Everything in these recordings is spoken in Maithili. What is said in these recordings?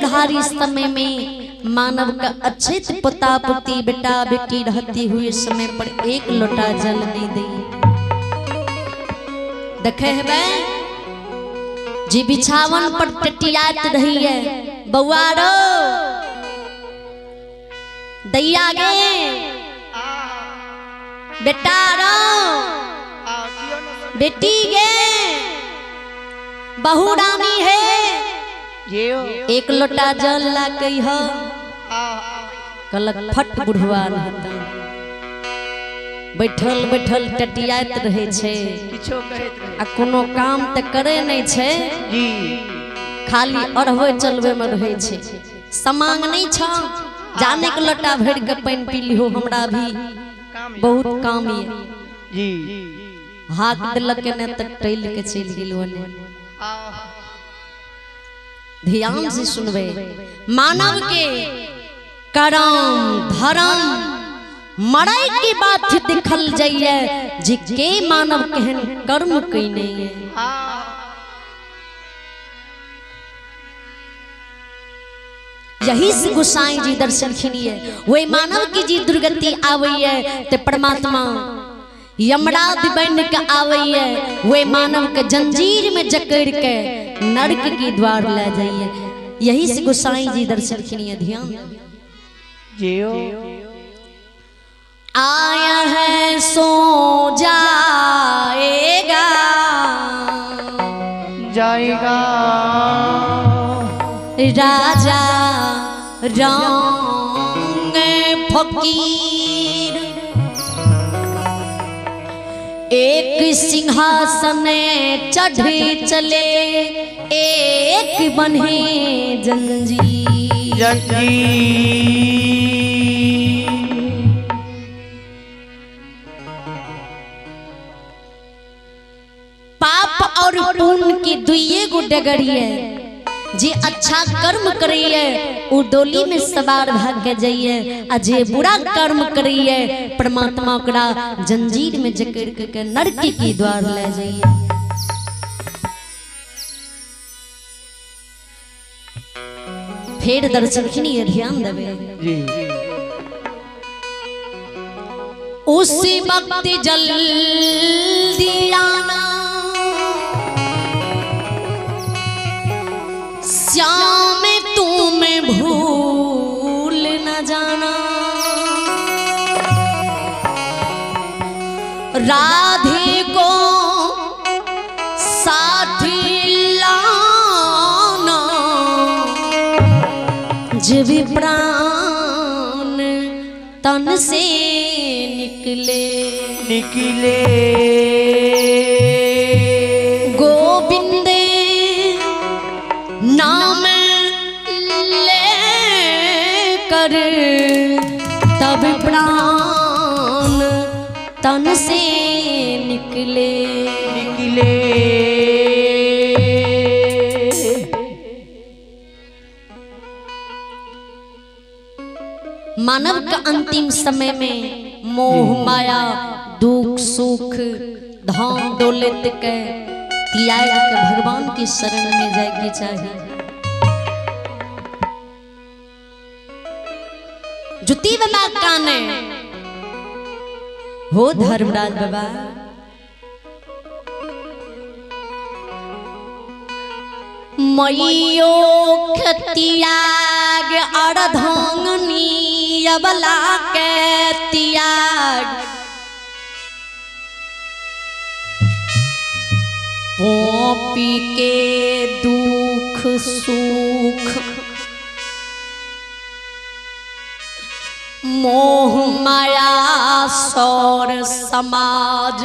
बुढ़ारी समय में मानव का अच्छे पोता पोती बेटा बेटी रहती हुए समय पर एक लोटा जल नहीं दे। देखे है बे जी बिछावन पर टटियात रही है, बउआ रो दैया गे बेटा रो बेटी गे बहू रानी है, एक लोटा जल ला कही हो कलक फट बुढ़वा रहता बैठल बैठल टटियात रहे छे आ कोनो काम त करे नहीं छे जी, खाली अढ़वे चलवे में रहे छे, समांग नहीं छ जाने के लोटा भर के पानी पी लिहो हमरा भी बहुत काम ये जी। हाथ दिलक ने त टैल के चल गेल ओने। ध्यान से सुनबे, मानव के करम धर्म मराई की बात दिखल जाइए जे के मानव केहन कर्म कइने है। यही से गोसाई जी दर्शन खिनिए वे मानव की जी दुर्गति आवैये ते परमात्मा यमराज बन के आवैये वे मानव के जंजीर में जकड़ के नरक की द्वार ले जाइए। यही से गोसाई जी दर्शन खिनिए। ध्यान जियो आया है सो जाएगा जाएगा राजा रंग फकीर एक सिंहासन चढ़े चले एक बन्हे जंजीर जंजीर। पाप और पुण्य की दुइये गो डगरी है, जे अच्छा कर्म करिए उ डोली में सवार भाग के जाइए आ जे बुरा कर्म करिए परमात्मा ओकरा जंजीर में जकड़ के नरक की द्वार ले जाइए। फिर दर्शन खिनिए ध्यान देवे जी। उसी वक्त जल्दी आना श्याम तुम भूल न जाना राधे को साथ लाना जब प्राण तन से निकले निकले गोविंद नाम ले कर तब प्राण तन से निकले निकले। मानव का अंतिम समय में मोह माया दुख सुख धन दौलत के त्याग के भगवान की शरण में जाए के चाहिए। जुती बाबा काने हो धर्मराज बाबा मैयो त्याग अर्धांगनी अबला के त्याग पोपी के दुख सुख मोह माया सौर समाज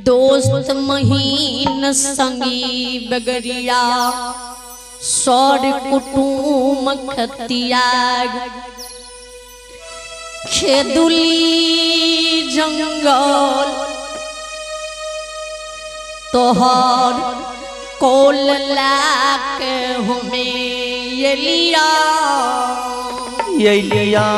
दोस्त महीन संगी बगरिया सौर कुटुम खतियाग खेदुली जंगल तोहर कोल लाके हमें ये लिया ये लिया।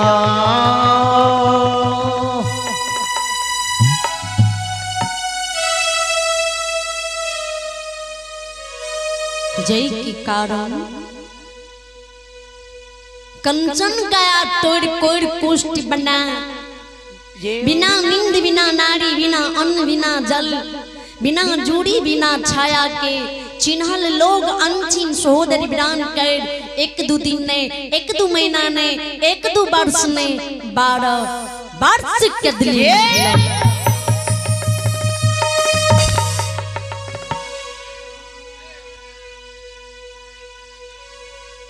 जय के कारण कंचन गया तोड़ कोड़ कुष्ठ बना, बिना नींद बिना नारी बिना अन्न बिना जल बिना जूड़ी बिना छाया के चिन्हल लोग अनचिन सहोदर विरान कर एक दू दिन ने एक दू महीना ने एक दू वर्ष ने 12 वर्ष के दिली।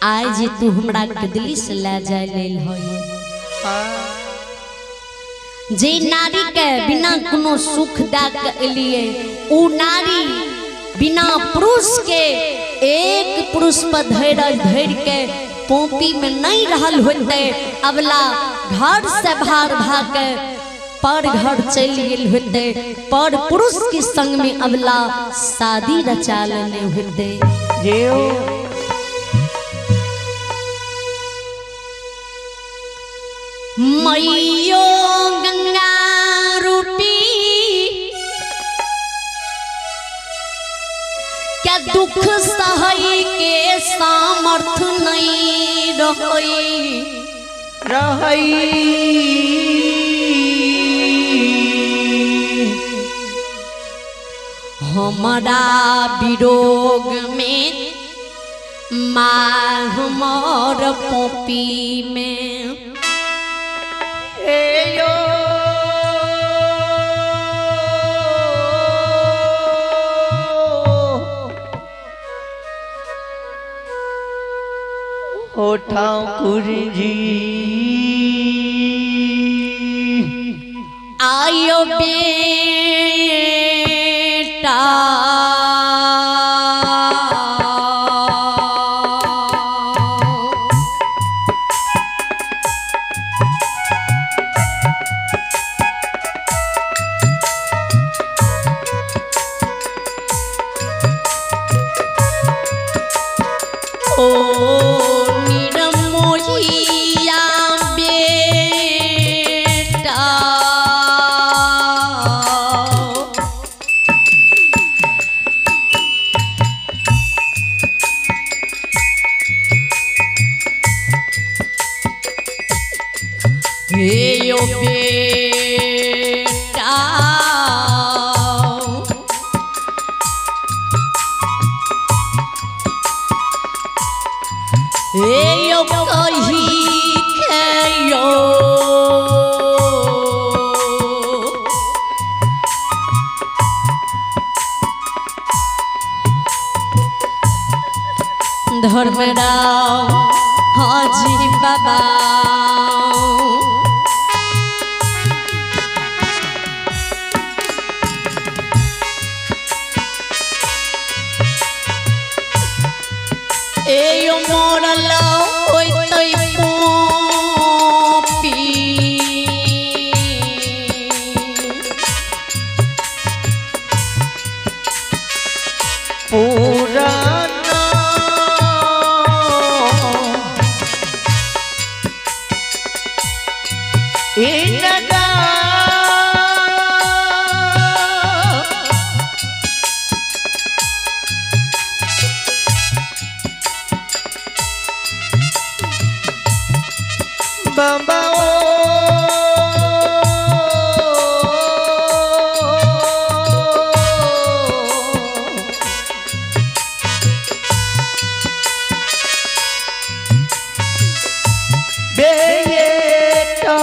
आय जे तू हमरा कदली से ले जाय लेल होय, जे नारी के बिना कोनो सुख दे के एलिए उ नारी बिना पुरुष के एक पुरुष पर धैर्य धैर्य के पोपी में नहीं रहल होते, अबला घर से बाहर भाग के पर घर चल गेल होते, पर पुरुष के संग में अबला शादी रचा लेने होते। मैयो गंगा रूपी क्या दुख सहई के सामर्थ नहीं रही रही। हमारा विरोग में माँ हमार पोपी में ओ ठाकुर जी आयो बेटा ओ निरमोहिया बेटा हे यो बेटा हे यो कही खेयो धर्मराव हाजी बाबा एयो मोरल होइतै पोपी पुराना इनका बाबा बेटा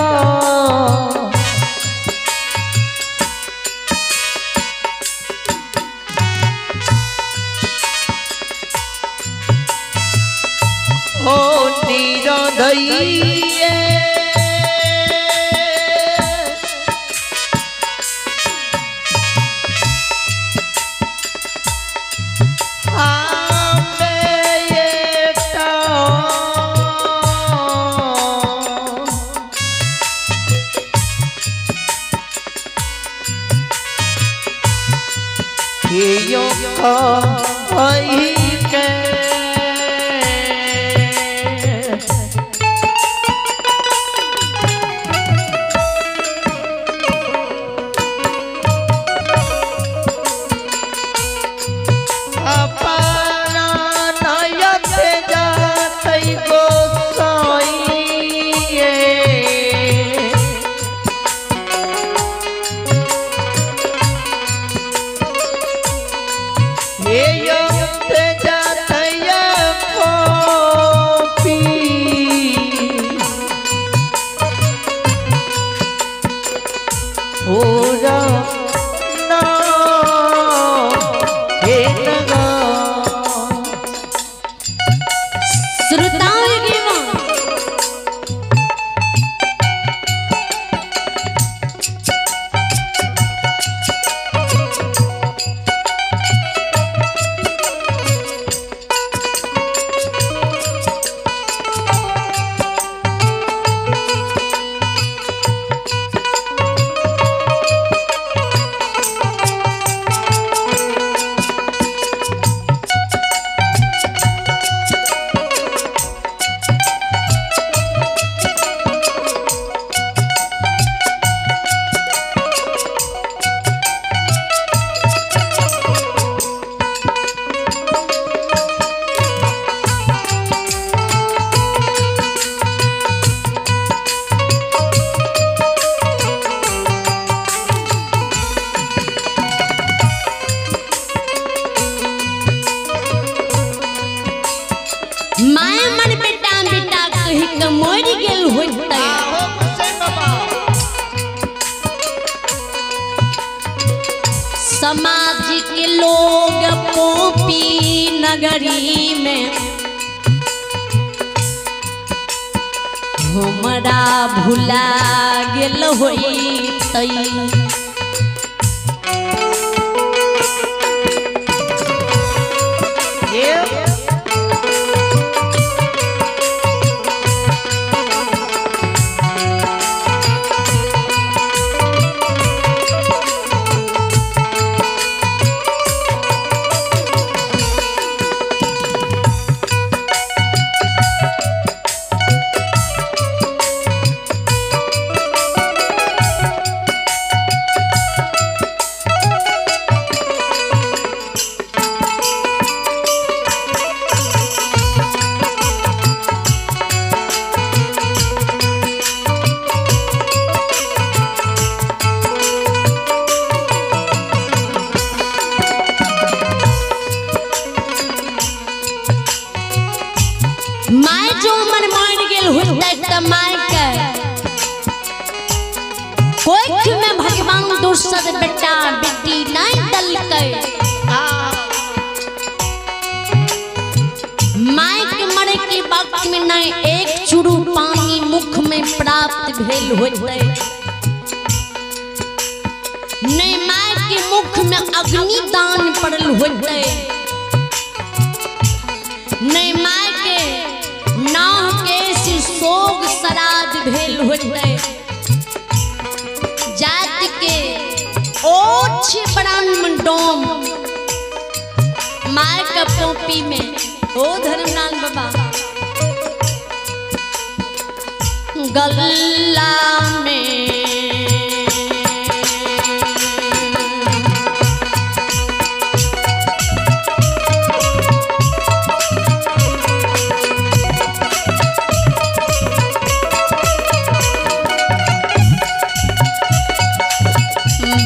ओ निरधइये के My मन बेटा बेटा कहि के मरि गेल होइतै। समाज के लोग पोपी नगरी में हमरा भुला गेल होइतै। My जो मन मर गेल होतै त my के कोख में भगवान दोसर बेटा बेटी नहीं दलकै। My के मरे के वक्त में नहीं एक चूरू पानी मुख में प्राप्त भेल होतै, नहीं my के मुख में अग्निदान पड़ल होतै, नहीं my के नाव के शोक श्राद्ध भेल होतै। जात के ओछ ब्राह्मण डोम my के पोपी में ओ धर्मनाथ बाबा गल्ला में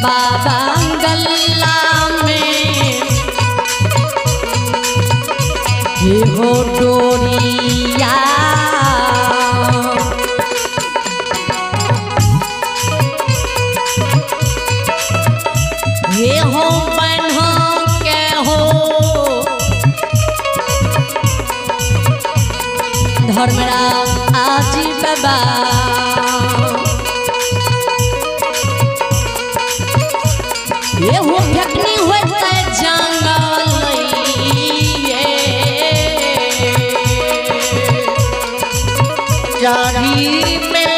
बाबा गल्ला में हे हो डोरिया हे हो बन्हा के हो धर्मराज आजी बाबा ये हो फेकनी होतै जंगल ये जारी में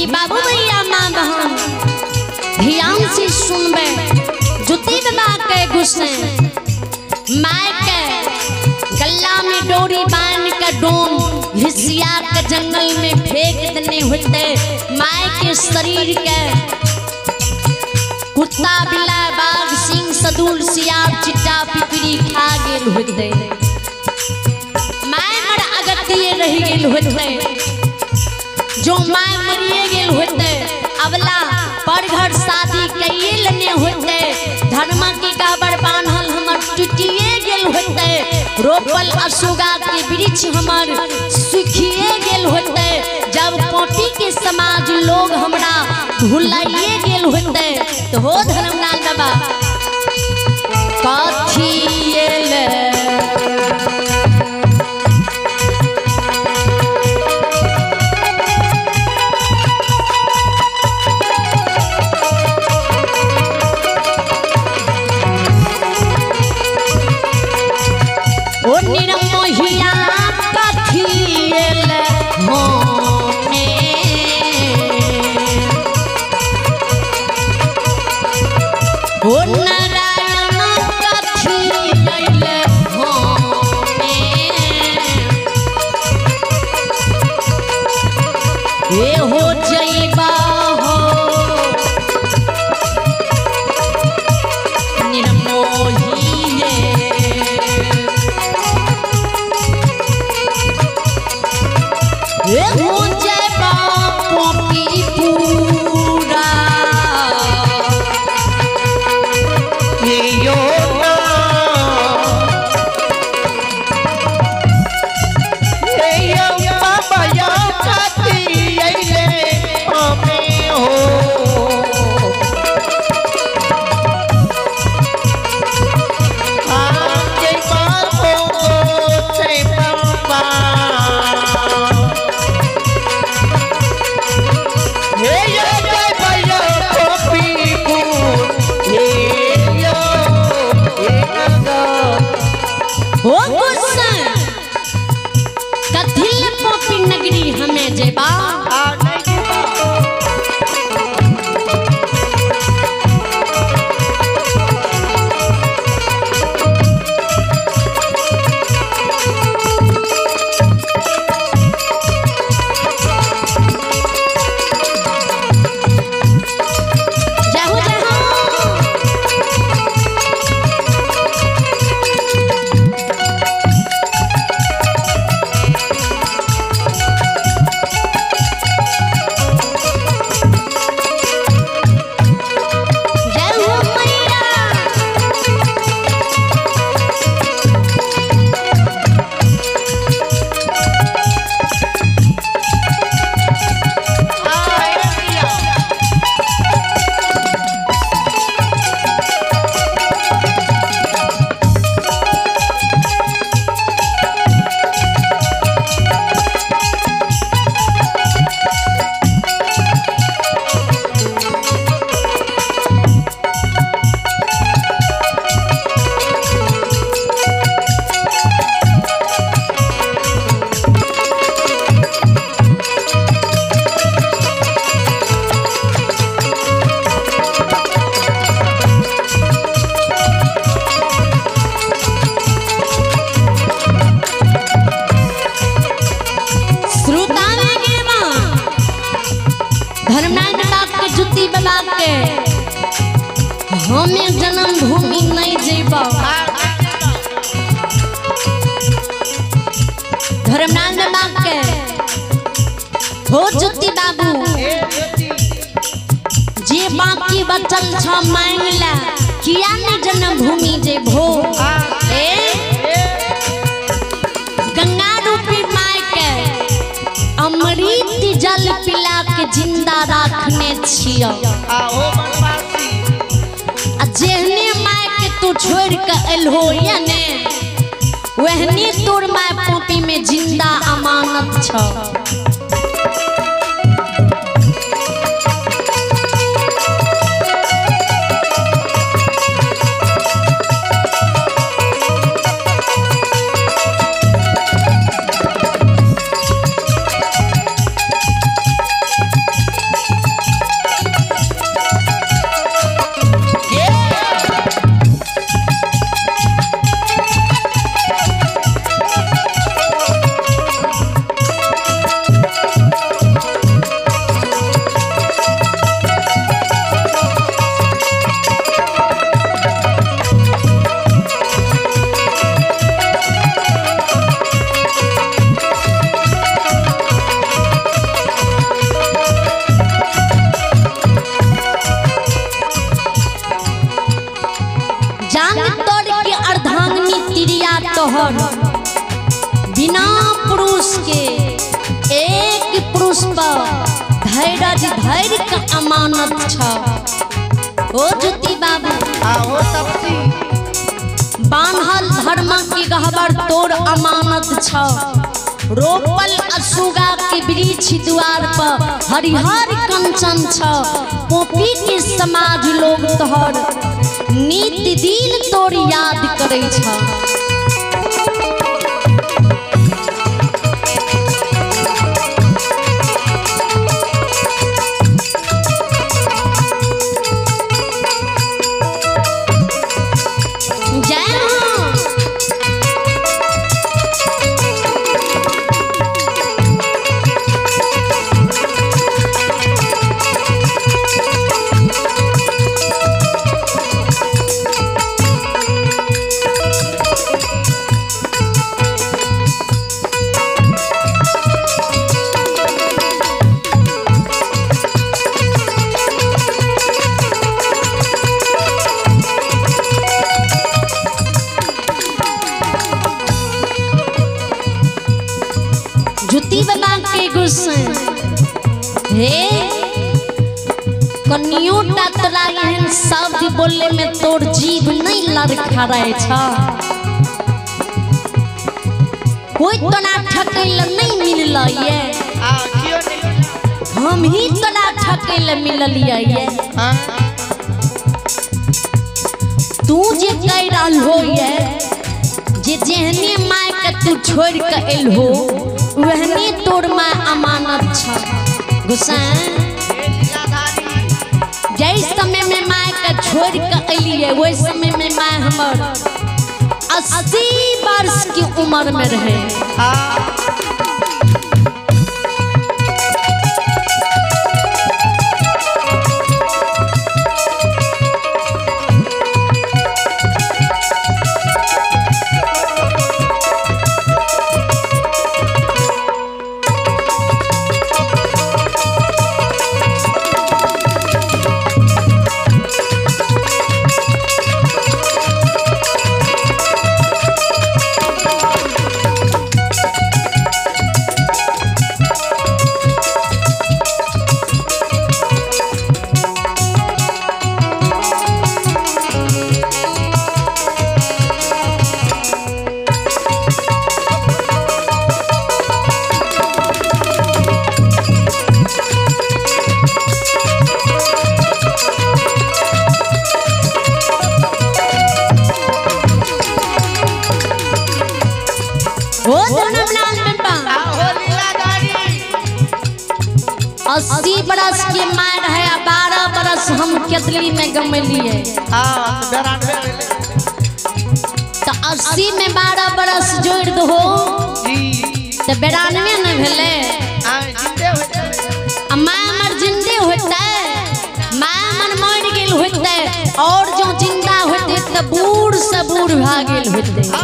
बाबू भैया माँ बहन ध्यान से सुनबे जुती बाबा के गुस्से my के गल्ला में डोरी बांध के डोम घिसिया के जंगल में फेंक देने होते। My के शरीर के कुत्ता बिल्ला बाघ सिंह सदुल सियार चिट्टा पिपरी खा गेल होते। My मर अगतिये रह गेल होते। गेल होते, अबला पर घर शादी कइए लेने होते, धर्मा के गाबर बान्हल हमर टूटिए गेल होते, रोपल अशोगा के वृक्ष हमर सुखिए गेल होते, जब पोपी के समाज लोग हमरा भुलाइए गेल होते। तो हो धर्मनाथ बाबा कथिए ले ओ निरमोहिया कथिए ले होने ओ नारायण कथिए ले होने ए हो जइबा हो निरमोहिए हो जइबा पोपी पूरा यो ना यो बाबा या कथी अइले हमें हो हो गुस्सा कथिल पोपी नगरी हमें जेबा जाहू जाहू। जय हो मैया। श्रोता में गिरवा धर्मनाथ बाप के जुत्ती बाबा के हमें जन्मभूमि नहीं जेबा। धर्मनाथ बाप के हो जुत्ती बाबू जे बाकी बचल छ मांग ला किया नहीं जन्मभूमि जेबो। ए गंगा रूपी my के अमृत जल पिला के जिंदा रखने छियो। आ जेहने my के तू छोड़ के एलहो याने वहनी तोर my पोपी में जिंदा अमानत छ। तोहर बिना पुरुष के एक पुरुष पर धैर्य धैर्य का अमानत छ। ओ ज्योति बाबू आओ तपसी बान्हल धर्म के गहबर तोर अमानत छ। रोपल असुगा के वृक्ष द्वार पर हरिहर कंचन छ। पोपी के समाज लोग तोहर नित दिन तोर याद करे छ। जुती बाबा के गुस्से हे कनियो टा तोरा एहन शब्द बोले में तोर जीभ नहीं लड़खड़ाय छ। कोई तोरा ठकै ल नहीं मिलल ये, हम ही तोरा ठकै ल मिललियै ये। तू जे कह रहल हो ये जे जेहने my के तू छोड़ के एल हो वहने तोर my अमानत छ। गुस्सैन जै समय में my के छोड़ के एलियै वही समय में my हमर 80 वर्ष की उम्र में रहे। 80 बरस के मार है 12 बरस हम केतली में गमेलिए। तो 80 में 12 बरस जोड़ दो तो 92 न भेले। माँ हमर जिंदे होते, माँ हमर मर गेल होते और जो जिंदा होते तो बूढ़ से बूढ़ भा गेल होते।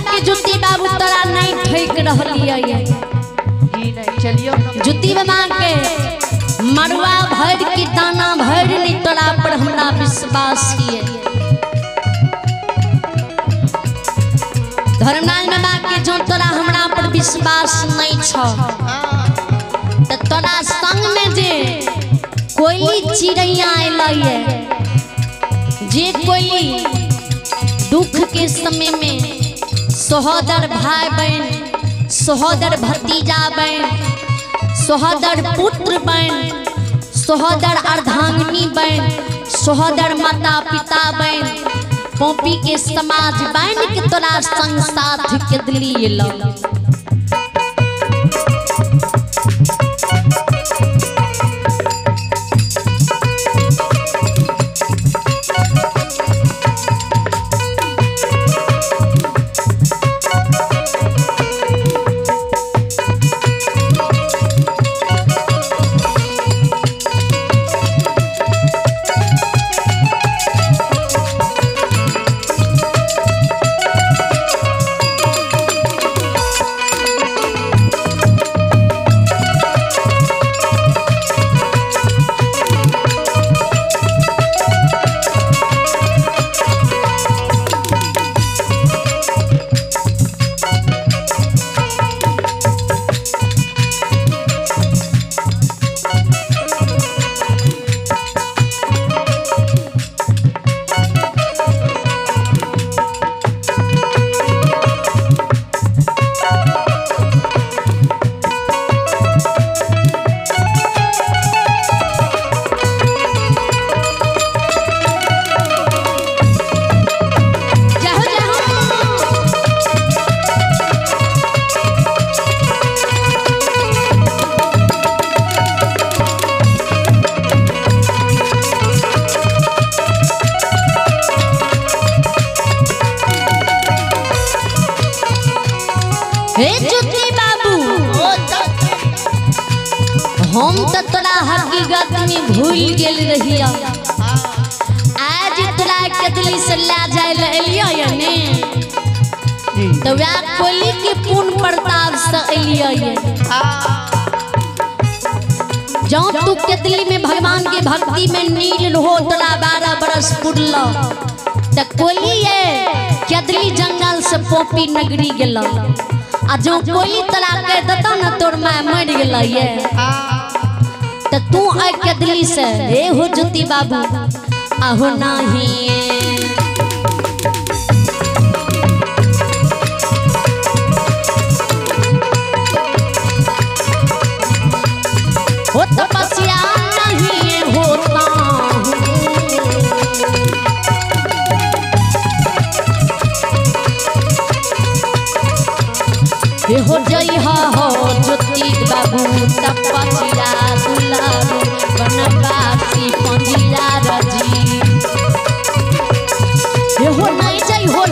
के जुती बाबू तोरा नहीं ठेक रहलियै। जुती बाबा के मरुआ भर के दाना भर नहीं तोरा पर हमरा विश्वास किए। धर्मनाथ बाबा के जो तोरा हमरा पर विश्वास नहीं छ तो तोरा संग में जे कोयली चिड़ैया अयलै, जे कोयली दुख के समय में सहोदर भाई बहन, सहोदर भतीजा बहन, सहोदर पुत्र बहन, सहोदर अर्धांगिनी बहन, सहोदर माता पिता बहन, पोपी के समाज बहन के तोरा संग साथ के दिली लो। हे ज्योति बाबू, हम तो तोरा हकीकत में भूल गेल रहिया। आज तोरा केतली से ला जाय ले एलियो ये ने, तो वह कोली के पूर्ण प्रताप से एलियो ये। जो तू केतली में भगवान के भक्ति में नील हो तोरा 12 बरस पुरल, तो कोली ये केतली जंगल से पोपी नगरी गेल। आ जो कोली तोरा कह देता ना तोर my मर गेल ये, तो तू आ केतली से हे हो ज्योति बाबू आहो नहीं। हो तपस्या नहीं होता हूँ, हो जय हो ज्योति बाबू तपस्या दुलारू बनवासी पंजिया रजी। हो नहीं जय हो।